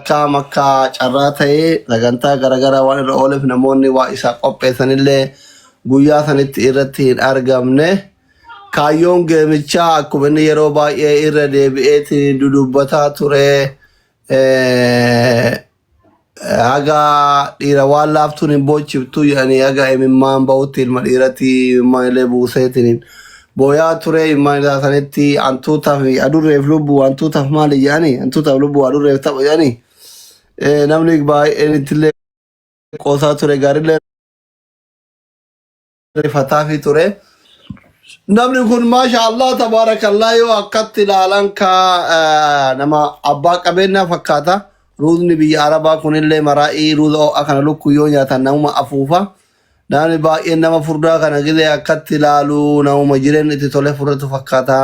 Akkaam akka carraa ta'ee sagantaa garaagaraa waan irra ooleef namoonni waa isaa qopheessanillee guyyaa sanitti irratti hin argamne. Kaayyoon geemichaa akkuma inni yeroo baay'ee irra deebi'eetiin dudubbataa ture haga dhiira waan laaftuun hin boochiftu jedhanii haga imimmaan bahutti ilma dhiiratti imimmaan illee buuseetiin booyaa ture imimmaan isaa sanitti hantuutaaf adurreef lubbuu hantuutaaf maali jedhanii hantuutaaf lubbuu adurreef tapha jedhanii namni baay'een ittillee qoosaa ture gaarillee rifataafii ture. Namni kun maasha Allah tabaarakallah yoo akkatti ilaalan ka nama abbaa qabeenyaa fakkaata. Ruuzni biyya Arabaa kunillee maraa'ii ruuza ho'aa kana lukkuu yoo nyaatan namuma afuufa. Namni baay'een nama furdaa kana gizee akkatti ilaalu namuma jireenyi itti tole furdatu fakkaata.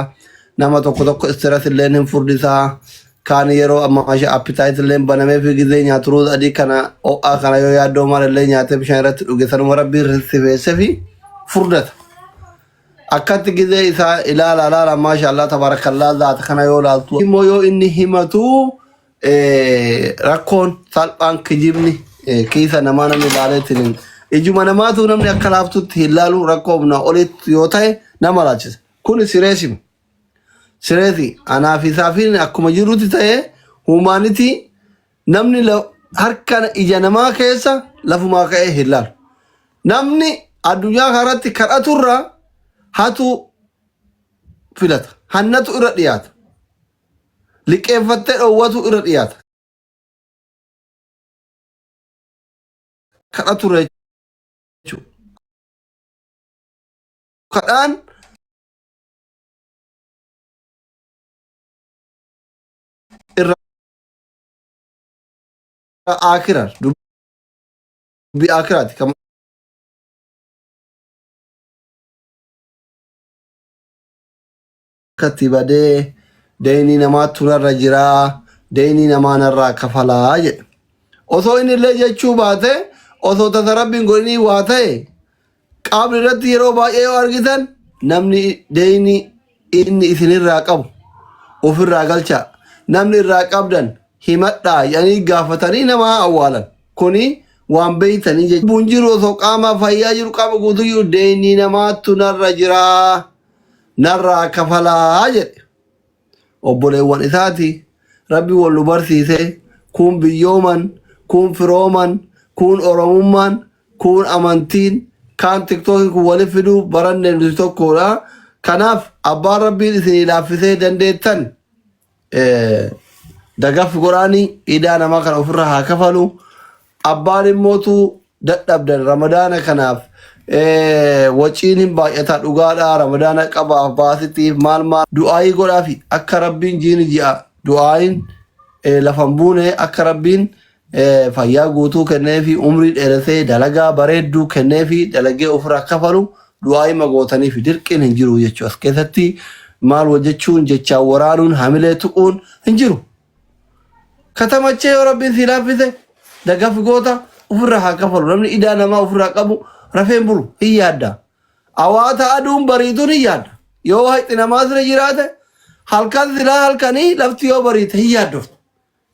Nama tokko tokko istiras illee hin furdisaa. Kaan yeroo amma maasha appitaayit illee banamee fi gizee nyaatu ruuza adii kana ho'aa kana yoo yaaddoo maal illee nyaatee bishaan irratti dhuge sanuma rabbiin sifeesse fi furdata. Akkatti gizee isaa ilaala ilaala maasha Allah tabaarakallaa zaata kana yoo ilaaltu immoo yoo inni himatu rakkoon salphaan kijibni kiisa namaa namni ilaaleetiin ijuma namaatu namni akka laaftutti hin laalu rakkoo humnaa olitti yoo ta'e nama laachisa. Kun sireesima. Sireesi anaa fi saafiin akkuma jirutti ta'ee humaanitii namni harka ija namaa keessa lafumaa ka'ee hin laalu. Namni addunyaa kanarratti kadhaturra hatu filata. Hannatu irra dhiyaata. Liqeeffattee dhoowwatu irra dhiyaata. Kadhaturra jechuudha. Kadhaan irra akira dubbii akiraati kan akkatti badee deynii namaatu narra jiraa deynii namaa narraa kafalaa jedhe osoo inni illee jechuu baate osoo tasa rabbiin godhinii waa ta'e Qaamni irratti yeroo baay'ee yoo argitan namni deeyni inni isinirraa qabu ofirraa galchaa. Namni irraa qabdan himadhaa jedhanii gaafatanii nama awwaalan. Kuni waan beeytanii jechuudha. Lubbuun jiru osoo qaama fayyaa jiru qaama guutuu jiru deeyni namaattu narra jiraa narraa kafalaa jedhe. Obboleewwan isaati rabbi wal nu barsiise kuun biyyooman kuun firooman kuun oromummaan kuun amantiin kaan tiktookin kun wali fiduu baranne nuti tokkodha kanaaf abbaan rabbiin isinii laaffisee dandeettan dagaf godhaanii idaa namaa kana ofirra haa kafalu abbaan immootu dadhabdan ramadaana kanaaf waciin hin baay'ata dhugaadha ramadaana qabaaf baasitiif maal maal du'aayii godhaafi akka rabbiin jiini ji'a du'aayiin lafan buune akka rabbiin fayyaa guutuu kenneefi umrii dheeresee dalagaa bareedduu kenneefi dalagee ofirraa kafalu du'aayii magootaniifi dirqiin hin jiru jechuudha as keessatti maal hojjechuun jechaan waraanuun hamilee tuquun hin jiru. Katamachee yoo rabbiin sii laaffise dagaf goota ofirraa haa kafalu. Namni idaa namaa ofirraa qabu rafee hin bulu hin yaadda. Awaata aduun bariituun hin yaadda. Yoo haqni namaa sira jiraate halkan silaa halkanii lafti yoo bariite hin yaaddoftu.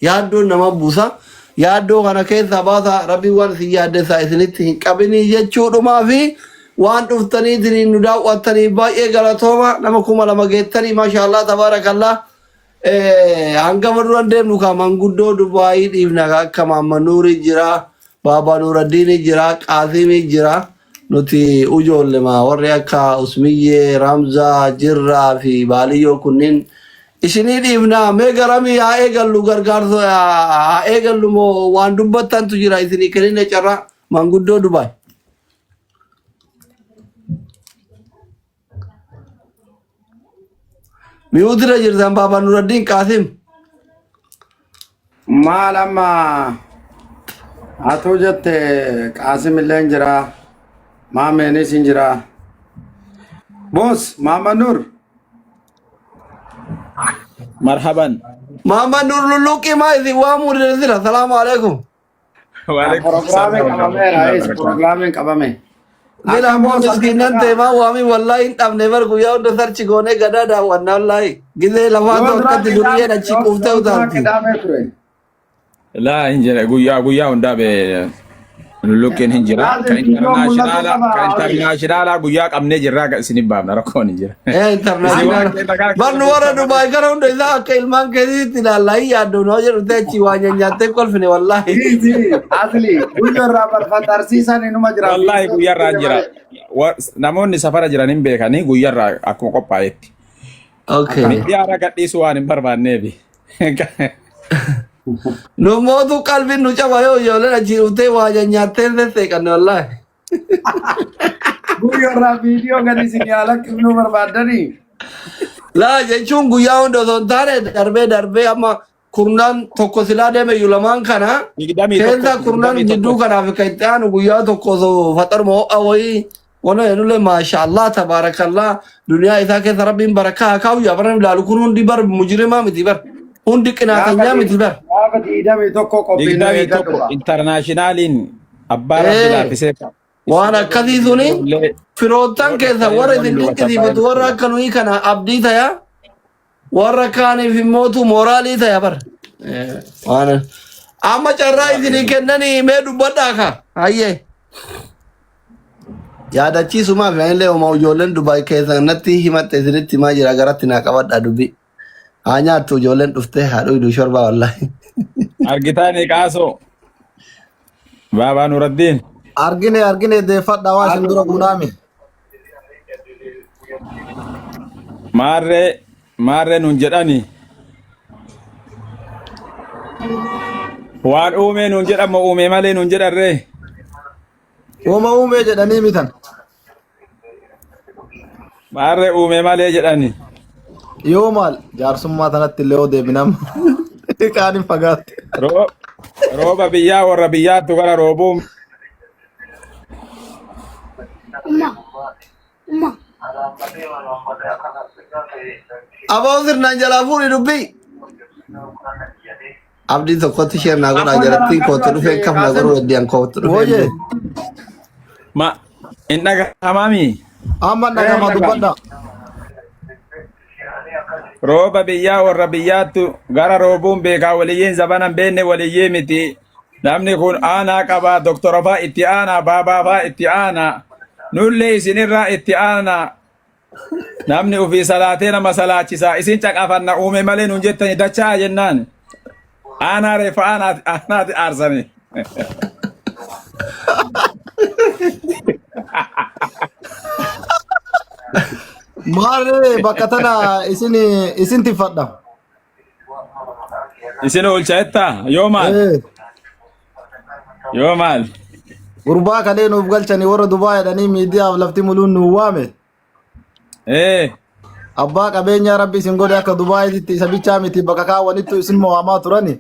Yaaddoon nama buusa. Yaaddoo kana keessaa baasa rabbiin waan isin yaaddessaa isinitti hin qabinii jechuudhumaa fi waan dhuftaniitiin nu daawwattaniif baay'ee galatooma nama 2000 geettanii maashaallah tabaarakallah. Hangafa duran deemnu kaa manguddoo Dubaayii dhiifna kaa akka Maamma Nuurii jira, Baabaa Nuuraddiinii jira, Qaasimii jira. Nuti ujoollema warri akka Usmiyyee, Ramzaa, Jirraa fi Baaliyyoo kunniin isinii dhiifna. Mee garamii haa eegallu gargaarsa haa eegallu moo waan dubbattantu jira isinii kennine carraa manguddoo Dubaay. Miyuutira jirtan Baabaa Nuraddiin Qaasim. Maal amma atuu jette Qaasim illee hin jira. Maameenis hin jira. Boos Maama Nur. Marhaban. Maama Nur lulluqqii maa isin waamuu dandeessira. Salaamu alaikum. Waalaikum Prograamiin salam qabameera. warahmatullahi Is wabarakatuh. prograamiin qabame. Bila Akkam ammoo boos akkam miskiinan nagaa. teemaa waamii wallaahi hin dhabne bar guyyaa hunda sarchi goonee gadaa daawwanna wallaahi. Gizee Yoo lafaatu duraa akkatti qidaame duriyyeen achi yoo quuftee yoo duraa utaalti. qidaamee ture. Laa hin jira guyyaa guyyaa hundaa be lulluqqeen hin jira. Ka Laazim viidiyoon mul'atu intarnaashinaala qaba. ka intarnaashinaala guyyaa qabnee jirraa ka isin baafna rakkoon hin jira. Ee Isin waan international. keessa kana Bar nu warra Dubaay kana hunda isaa akka ilmaan keetiitti ilaallaa hin yaaddu noo jedhu ta'e achi waa nyanyaattee kolfine wallaahi. Izi asli guyyaa irraa barfatarsiisan inuma jira. Wallaahi Viidiyoon guyyaarraa hin jira. malee. Namoonni safara jiran hin beekanii guyyaarraa akkuma qophaa'etti. Okay. Miidiyaa irra gadhiisuu waan hin barbaanneefi. Nu mootu qalbiin nu caba yoo ijoolleen achi dhuftee waa nyanyaattee sesseeqanne wallaahi. Guyyaa irraa viidiyoo gadi isin yaala kennuu barbaaddanii. Laa jechuun guyyaa hunda osoo hin taane darbee darbee amma kurnaan tokko silaa deeme iyyuu lamaan kana 21 keessa kurnaan 21 jidduu kanaaf kan itti aanu guyyaa tokko osoo faxaruma ho'a wayii wana jedhullee maashaallah tabaarakallah duniyaa isaa keessa rabbiin barakaa haa kaa'u yaa bara ilaalu kun hundi bar mujrimaa miti bar hundi Gaafa qinaatanyaa miti bar. gaafa 21 qophiin nu 21 eeggadhu. intarnaashinaaliin abbaa rabbi Ee laaffisee waan isin akkasii suni illee firoottan yoo keessa dhuftanii warra namni isin lubata dinqisiifatu warra akka nuyi kana abdii taya warra kaaniif immootu mooraalii taya bar. Waan amma carraa isinii kennanii mee dubbadhaa ka hayyee. Yaadachiisumaaf anillee homaa ijoolleen Dubaay keessa natti himatte isinitti himaa jira garatti naa qabadhaa dubbii. Haa nyaattu ijoolleen dhuftee haa dhuydu shorbaa wallaahi. Argitaani qaasoo. Baabaa Nuraddiin. Argine argine deeffadha waa isin dura guunaami. Maarree maarree nuun jedhani. Waan uumee nuun jedhamu uumee malee nuun jedharree. Uuma uumee jedhanii mitan. Maarree uumee malee jedhani. Yoo maal jaarsummaa tanatti illee yoo deebinam kaan hin fagaatte. Rooba biyyaa warra biyyaattu gara roobuun Aboo sirnaan jalaa fuudhi dubbii. Abdii tokkotti sheer naa godhaa Afaan jalattiin jalaa kootti dhufee qabdu kaf naa Qaasim. godhuu heddiyaan kootti dhufee Wooyye ma hin dhagahamaami. amma Ee dhagama dhagama. dubbadha. Rooba biyyaa warra biyyaattu gara roobuun beekaa waliyyiin zabanan beenne waliyyii miti. Namni kun aanaa qabaa doktora faa itti aanaa baabaa faa itti aanaa nullee isinirraa itti aanaa namni ofii salaatee nama salaachisaa isin caqafanna uume malee nun jettani dachaa jennaan aanaa reeffa aanaati aanaati aarsani. Maarree bakka tana isin isin tiffadha. Isin oolcha jettaa yoo maal Ee yoo maal gurbaa kalee nuuf galchanii warra Dubaay jedhanii miidiyaaf lafti muluun nu waame. Ee Abbaa qabeenyaa rabbi isin godhe akka Dubaayitti isa bichaa miti bakka kaawwanittu isin mo'amaa turani.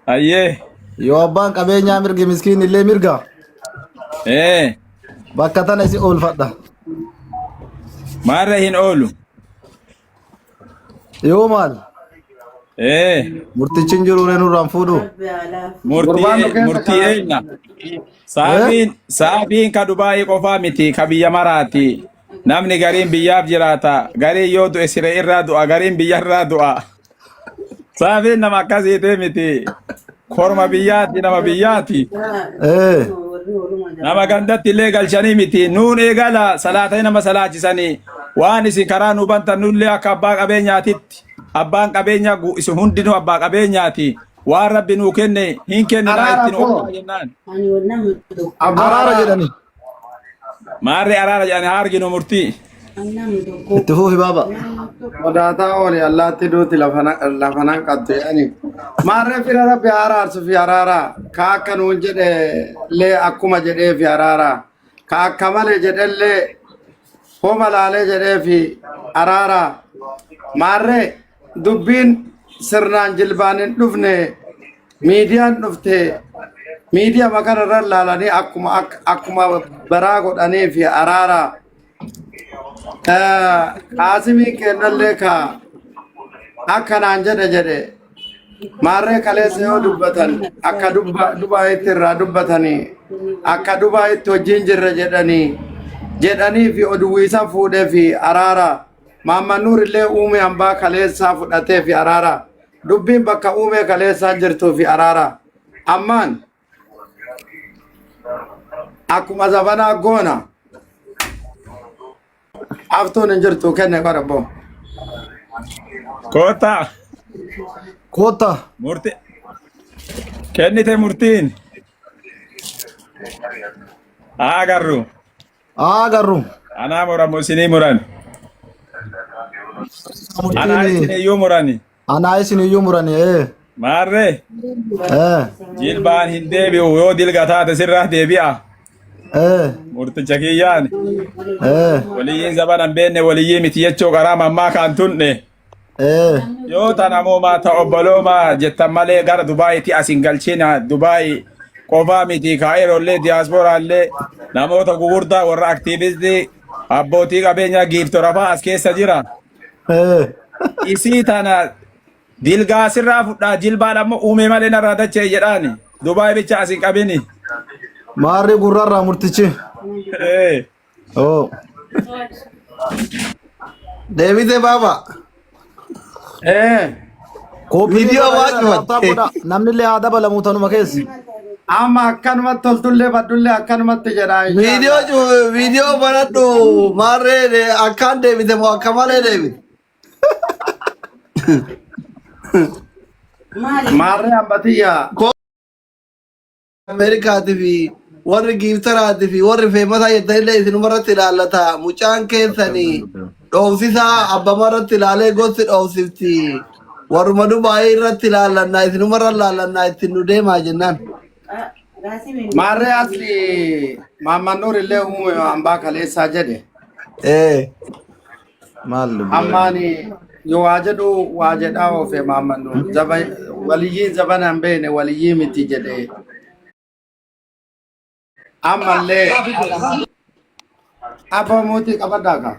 Ayyee. Yoo abbaan qabeenyaa mirgi miskiin illee mirga Ee bakka tana isin oolfadha. Maarra hin oolu. Yoo maal Ee murtichi hin jiru nurraan fuudhu. Gurbaan nu Murtii keessa murtii kaa'an. eenna. Saafiin saafiin ka Dubaayii qofaa miti ka biyya maraati. Namni gariin biyyaaf jiraata. Gariin yoo du'e siree irraa du'a. Gariin biyya irraa du'a. Saafiin nama akkasiiti miti. Korma biyyaati nama biyyaati. Ee Nama gandatti illee galchanii miti. Nuun eegala salaatanii nama salaachisanii. Waan isin karaa nu bantan nullee akka abbaa qabeenyaatitti. Abbaan qabeenyaa isin hundinuu abbaa qabeenyaati. Waan rabbi nuu kenne hin kenninaa Araara itti nu koo. oolaa jennaan. Abbaa araara araara. jedhani. Maarree araara jedhanii haa arginu murtii. Itti fuufi baaba. Sodaataa oole allaatti duuti lafa nan qabdu jedhani. Maarree fira rabbi araarsu fi araara. Ka akka nuun jedhe illee akkuma jedhee fi araara. Ka akka malee jedhellee homa laalee jedhee fi araara. Maarree dubbiin sirnaan jilbaan hin dhufne miidiyaan dhufte miidiyaa kana irra laalanii akkuma akkuma baraa godhanii fi araara. Qaasimii kennallee ka akkanaan jedhe jedhe maarree kaleessa yoo dubbatan akka Dubaayitti irraa dubbatanii akka Dubaayitti hojiin jirra jedhanii jedhanii fi oduwwiisa fuudhee fi araara. Maamman Nuur illee uume hambaa kaleessaa fudhatee fi araara. Dubbiin bakka uumee kaleessaan jirtuu fi araaraa. Ammaan akkuma zabanaa goona. Aftuun hin jirtu kenne qora boo. Koottaa. Koottaa. Murti. Kennite murtiin. Haa agarru. Haa agarru. Anaa muramu isinii muran. Anaa Murtiin isin iyyuu murani. anaa isin iyyuu murani. Ee. Maarree. Ee. Jilbaan hin deebi'u yoo dilga taate sirraa deebi'a. Ee. Murticha kiyyaan. Ee. Waliyyiin zabana hin beekne waliyyii miti jechuu karaa mammaa kaan tunne. Ee. Yoo tana moomaa ta obboloomaa jettan malee gara Dubaayitti as hin galchina. Dubaay qofaa miti Kaayiroollee diyaasporaallee namoota gugurdaa warra aktiivistii abbootii qabeenyaa giiftora fa'aa as keessa jira. Ee. Isii tana dilgaa sirraa fudhaa jilbaan ammoo uumee malee narraa dachee jedhaani. Dubaay bicha as hin qabini. Maarri gurrarraa murtichi. Ee. Oo. Deebite baaba. Ee. Kooppiin Viidiyoo godha waa jedha taaptaa cufatte. godha. Namni illee haa dabalamu tanuma keessa. Amma akkanumatti toltullee baddullee akkanumatti jedha Viidiyoo inshaallah. viidiyoo banadhu maarree akkaan deebite moo akka malee deebite? Maarree ambatiyya. Ameerikaatii fi warri giiftaraatii fi warri feemasaa jettanillee isinumarratti ilaallata. Mucaan keessanii dhoofsisaa abbamarratti ilaalee gosti dhoofsifti. Warruma Dubaayii irratti ilaallannaa isinumarra ilaallannaa ittiin nu deemaa jennaan. Maarree asli Maamman Nuur illee uume hambaa kaleessaa jedhe. Ee. Maal dubbii? Ammaani yoo waa jedhu waa jedhaa oofe Maamman Nuur. Waliyyiin zabana hin beekne waliyyii miti jedhe. Ammallee abbaa mootii qabadhaa kaa.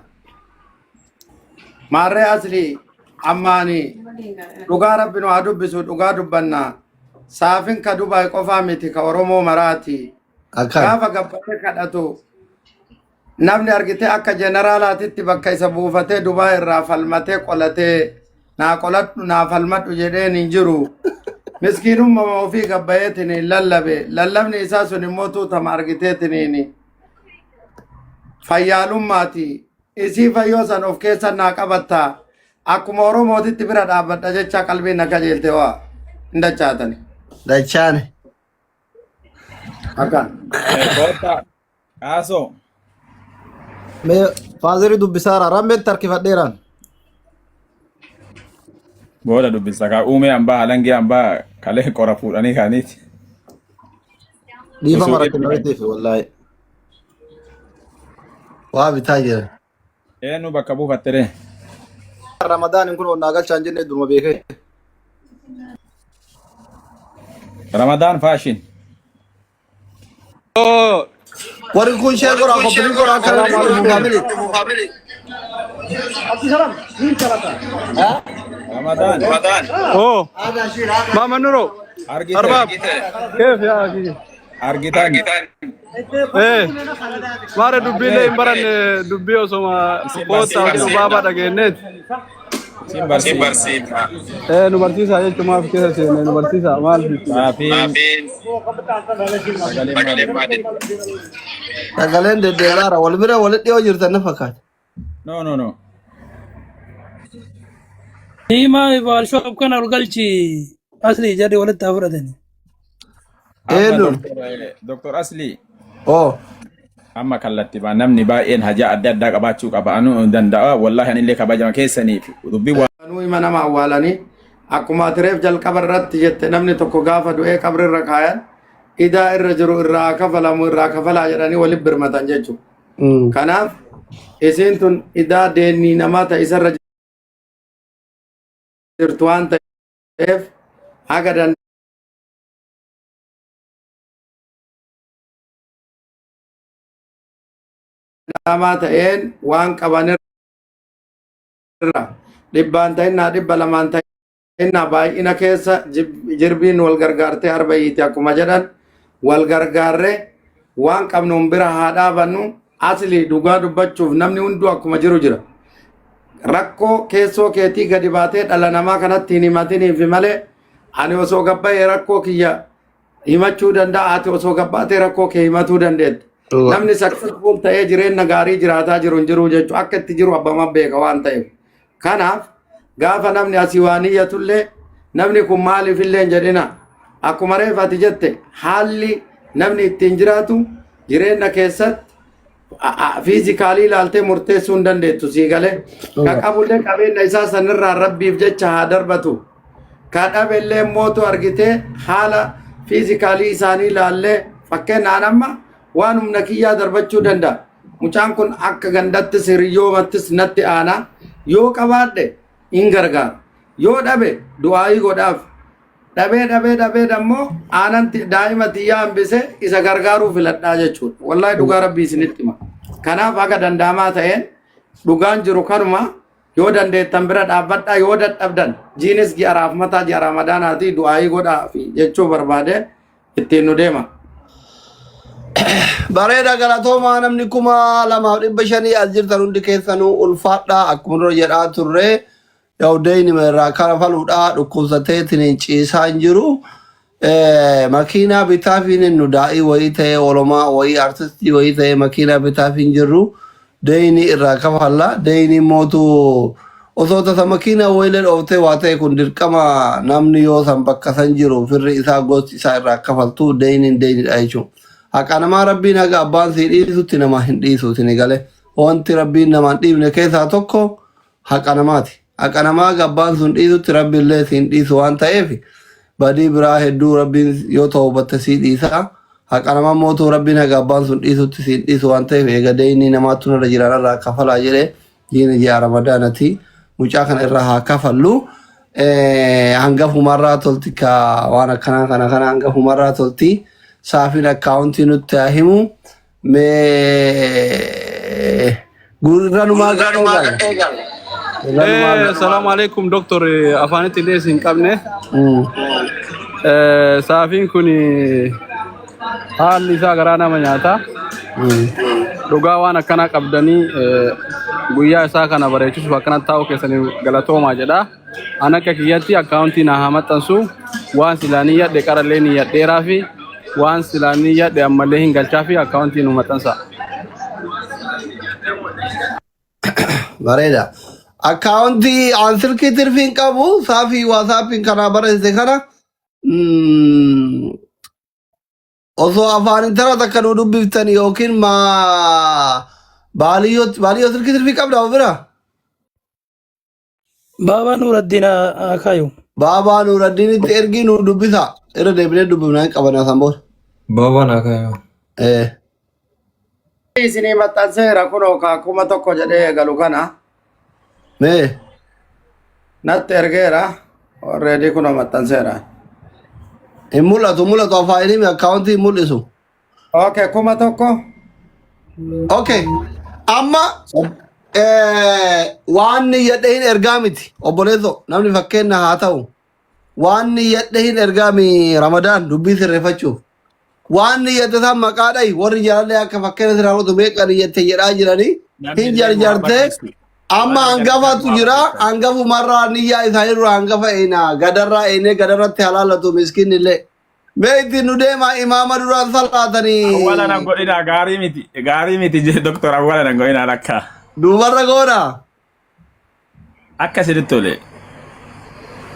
Maarree asli ammaani dhugaa rabbi nu haa dubbisu dhugaa dubbanna. Saafin ka Dubaay qofaa miti ka Oromoo maraati. Akkaan. Gaafa gabbatee kadhatu namni argitee akka jeneraalaatitti bakka isa buufatee Dubaay irraa falmatee qolatee naa qoladhu naa falmadhu jedheen hin jiru. Miskiinummaa ofii gabbayeetiin hin lallabe. Lallabni isaa sun immoo tuutama argiteetiniin fayyaalummaati. Isii fayyoo san of keessa naa qabatta. Akkuma Oromootitti bira dhaabbadha jecha qalbiin na qajeelte waa hin dachaatani. Dachaane. Akkaan. Koottaa. Kaasoo. Mee faazarii dubbisaara rammeen tarkifadheeraan. Booda dubbisa kaa uumee hambaa halangee hambaa kalee qora fuudhanii kaaniiti. Dhiifama Osoo rakkina wayitiif wallaahi. Waa bitaa jira. Eenyu bakka buufatte ree? Ramadaan kun onnaa galchaa hin jenne duruma beekee. Ramadaan faashin. Warri kun share godhaa koppii godhaa akka namni dhufu family. Ramadaan. Oh, Mama Nuro, Argite. Arbab, كيف يا أخي؟ Argitan. Eh, maara dubbiillee hin baranne dubbii osoma Isin koottaa barsiifna. osoo baabaa dhageenyeet. Isin barsiifna. Eh, nu barsiisaa jechuun maaf keessa seenne nu barsiisaa maal fi? Saafiin. Sagalee maali? Sagaleen deddeebi'aara. Wal bira walitti dhiyoo jirtan na fakkaata. No, no, no. Himaa waalshoof kana ol galchi asli jarri walitti haa fudhatani. Amma Eenyuun? Dr. Asli Oo. amma kallattii baa namni baay'een hajaa adda addaa qabaachuu qaba. Anu danda'a. Wallaahi anillee kabajama keessaniif dubbii waa Nuu hima nama awwaalanii akkuma ati reef jalqaba irratti jette namni tokko gaafa du'ee qabri irra kaayan idaa irra jiru irraa kafalamu irraa kafalaa jedhanii walitti birmatan jechuudha. Kanaaf isiin tun idaa deennii namaa ta'e isarra jirtu waan ta'eef haga danda'amaa ta'een waan qabanirra dhibbaan ta'innaa 200n ta'innaa baay'ina keessa jirbiin wal gargaartee arba hiiti akkuma jedhan wal gargaarre waan qabnuun bira haa dhaabannu. Asli dhugaa dubbachuuf namni hunduu akkuma jiru jira. Rakkoo keessoo keetii gadi baatee dhala namaa kanatti hin himatiniif malee ani osoo gabbayee rakkoo kiyya himachuu danda'a ati osoo gabbaatee rakkoo kee himatuu dandeetta. Namni successful ta'ee jireenya gaarii jiraataa jiru hin jiru jechuudha. Akka itti jiru abbama beeka waan ta'eef. Kanaaf gaafa namni asii waan iyyatullee namni kun maaliif illee hin jedhina. Akkuma reef ati jette haalli namni ittiin jiraatu jireenya keessatti physically ilaaltee murteessuu hin dandeettu sii galee. Ka qabullee qabeenya isaa sanirraa rabbiif jecha haa darbatu. Ka dhabellee mootu argitee haala physically isaanii ilaallee fakkeenyaan amma waan humna kiyyaa darbachuu danda'a. Mucaan kun akka gandattis hiriyoomattis natti aana. Yoo qabaadhe hin gargaara. Yoo dhabe du'aayii godhaaf. Dhabee dhabee dhabee dammoo aanan daa'ima tiyyaa hambisee isa gargaaruu filadhaa jechuudha. Wallaahi dhugaa rabbii isinitti hima. Kanaaf haga danda'amaa ta'een dhugaan jiru kanuma yoo dandeettan bira dhaabbadhaa yoo dadhabdan jiinis ji'a raafmataa ji'a ramadaanaatii du'aayii godhaa fi jechuu barbaade ittiin nu deema. Bareeda galatoomaa namni 2500 as jirtan hundi keessanuu ulfaadhaa akkuma dura jedhaa turre yaa'u irraa kafaluudha dhukkubsateetiin ciisaa hin jiru. Makiinaa bitaafiin nu daa'ii wayii ta'ee olomaa wayii artistii wayii ta'ee makiinaa bitaaf hin jirru deeyni irraa kafalla deeyni mootu osoo tasa makiinaa wayiilee dhooftee waa ta'e kun dirqama namni yoo san bakka san jiru firri isaa gosti isaa irraa kafaltu deeyniin deeynidha jechuudha. Haqa namaa rabbiin haga abbaan sii dhiisutti nama hin dhiisu isin gale. Wanti rabbiin nama hin dhiifne keessaa tokko haqa namaati. Haqa namaa haga abbaan sun dhiisutti rabbi illee siin dhiisu waan ta'eef badii biraa hedduu rabbiin yoo ta'ubatte sii dhiisa. Haqa namaa mootuu rabbiin haga abbaan sun dhiisutti siin dhiisu waan ta'eef eega deeyni namaatu nurra jiran irraa kafalaa jedhee jiini ji'a ramadaanati mucaa kana irraa haa kafallu. Hangafumarraa tolti ka waan akkanaa kana kana hangafumarraa tolti. Saafiin akkaawuntii nutti haa himu. Mee gurranumaa eegala. Salaamu alaikum doktor afaanitti illee isin qabne. Saafiin kun haalli isaa garaa nama nyaata. Dhugaa waan akkanaa qabdanii guyyaa isaa kana bareechisuuf akkana taa'u keessanii galatoomaa jedha. An akka kiyyatti akkaawuntii naa haa maxxansu waan silaa ni yadhe qarallee ni yadheeraa fi waan silaa ni yadhe ammallee hin galchaa fi akkaawuntii nu maxxansa. Bareeda. Akkaawuntii aan silkii tirfiin qabu saafii waasaappiin kanaa barreessite kana osoo afaan intala takka nu dubbiftan yookiin maa baaliyyoo baaliyyoo silkii tirfii qabda of bira. Baabaa Nuuraddiin haa kaayu. Baabaa Nuuraddiinitti ergii nu dubbisa. Irra deebinee dubbifnaa hin qabana san booda. Baabaa naa kaayu. Isinii maxxanseera kunoo kaa 1000 jedhee eegalu kana Mee natti ergeera. Already kunoo maxxanseera. Hin mul'atu mul'atu afaan himi akkaawuntii hin mul'isu. Okay, 1000. Okay. Amma waan niyyadhe hin ergaa miti obboleesso namni fakkeenya haa ta'u. Waan niyyadhe hin ergaa mi Ramadaan dubbii sirreeffachuuf. Waan niyyate san maqaa dhayi warri jaalallee akka fakkeenya sirraa fudhatu meeqa niyyatte jedhaa jiranii hin jarjartee amma hangafatu jira hangafumarraa niyyaa isaanii dura hangafa eenaa gadarraa eenee gadarratti halaalatu miskiin illee. Mee ittiin nu deemaa imaama duraan salaatanii. Awwaala nan godhina gaarii miti gaarii miti jee doktor awwaala nan godhina lakka. Duubarra goona. Akka isinitti tole.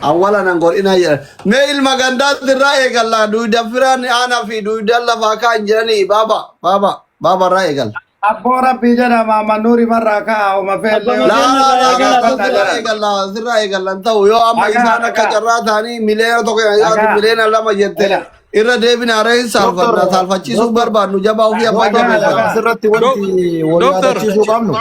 Awwaala nan godhina jedhan. Mee ilma gandaatti irraa eegalla duyda firaan aanaa fi duyda lafaa kaan jedhanii baaba baaba baaba irraa eegalla. Abboo rabbii jedhama Manuuri marraa ka'a oma feellee yoo Laa laa laa laa gaafadha sirraa jedhan. eegalla sirraa eegalla hin ta'u yoo amma Dhagaa isaan akka dhagaa carraa ta'anii 1 miliyoona yoo ati dhagaa 2 miliyoona jette ela irra deebina haree hin saalfanna Doktor, saalfachiisuu doktor, barbaadnu jabaa ofii abbaa doktor, jabeeffata. dhagaa dhagaa. Asirratti wanti wal Doktor, yaadachiisuu qabnu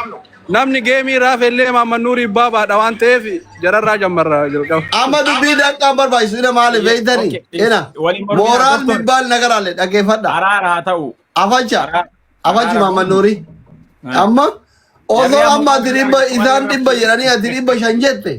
namni geemii raafellee Maamman Nuurii baabaadha waan ta'eef jararraa jammarra jalqaba. Amma dubbii danqaan barbaachisu ina maali beeytanii ina Waliin mormina mooraal doktor. mibbaal nagaraalle dhaggeeffadha. Araara haa ta'u. Afacha Araara afachi araara Maamman Nuurii amma Jarri osoo amma amma ati 100 isaan 100 jedhanii ati 500 jette.